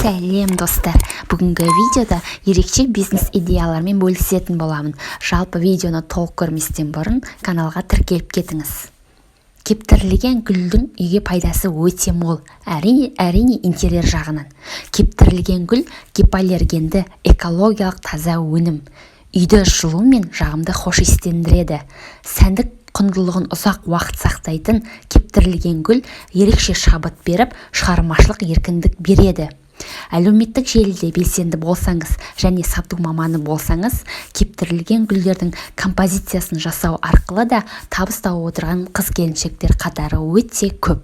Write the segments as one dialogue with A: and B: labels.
A: Сәлем, достар! Бүгінгі видеода ерекше бизнес идеялармен бөлісетін боламын. Жалпы, видеоны толық көрместен бұрын каналға тіркеліп кетіңіз. Кептірілген гүлдің үйге пайдасы өте мол, әрине, әрине, интерьер жағынан. Кептірілген гүл – гипоаллергенді, экологиялық таза өнім. Үйді жылу мен жағымды хош иістендіреді. Сәндік құндылығын ұзақ уақыт сақтайтын кептірілген гүл ерекше шабыт беріп, шығармашылық еркіндік береді. Әлеуметтік желіде белсенді болсаңыз және сату маманы болсаңыз, кептірілген гүлдердің композициясын жасау арқылы да табыс тауып отырған қыз-келіншектер қатары өте көп.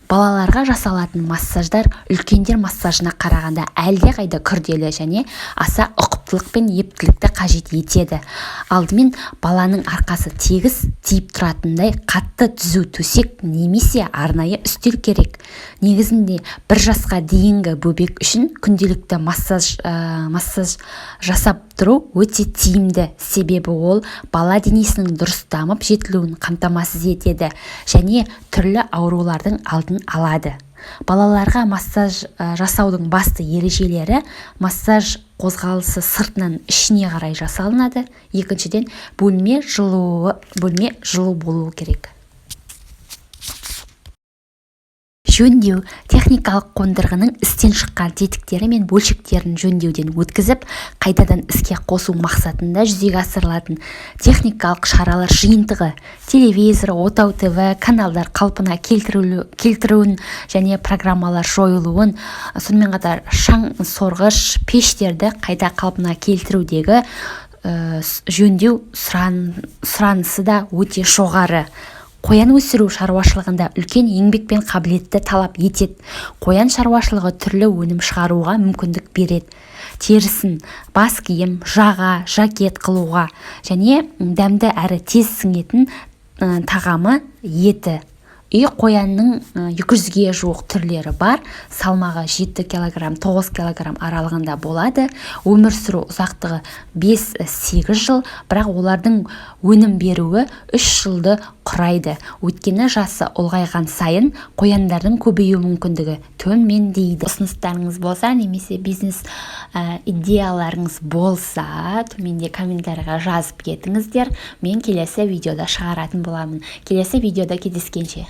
A: Балаларға жасалатын массаждар үлкендер массажына қарағанда әлдеқайда күрделі және аса ұқыптылық пен ептілікті қажет етеді. Алдымен баланың арқасы тегіс тиіп тұратындай қатты, түзу төсек немесе арнайы үстел керек. Негізінде 1 жасқа дейінгі бөбек үшін күнделікті массаж жасап тұру өте тиімді, себебі ол бала денесінің дұрыс дамып жетілуін қамтамасыз етеді және түрлі аурулардың алдын алады. Балаларға массаж жасаудың басты ережелері: массаж қозғалысы сыртынан ішіне қарай жасалынады. Екіншіден, бөлме жылу болуы керек. Жөндеу – техникалық қондырғының істен шыққан тетіктері мен бөлшектерін жөндеуден өткізіп, қайтадан іске қосу мақсатында жүзеге асырылатын техникалық шаралар жиынтығы. Телевизор, Отау ТВ каналдар қалпына келтіруін және программалар жойылуын, сонымен қатар шаң сорғыш пештерді қайта қалпына келтірудегі жөндеу сұранысы да өте жоғары. Қоян өсіру шаруашылығында үлкен еңбек пен қабілетті талап етеді. Қоян шаруашылығы түрлі өнім шығаруға мүмкіндік береді: терісін бас киім, жаға, жакет қылуға және дәмді әрі тез сіңетін тағамы – еті. Үй қоянның 200-ге жуық түрлері бар. Салмағы 7 килограмм, 9 килограмм аралығында болады. Өмір сүру ұзақтығы 5-8 жыл, бірақ олардың өнім беруі 3 жылды құрайды, өйткені жасы ұлғайған сайын қояндардың көбею мүмкіндігі төмендейді. Ұсыныстарыңыз болса немесе бизнес идеяларыңыз болса, төменде комментарийға жазып кетіңіздер. Мен келесі видеода шығаратын боламын. Келесі видеода кездескенше!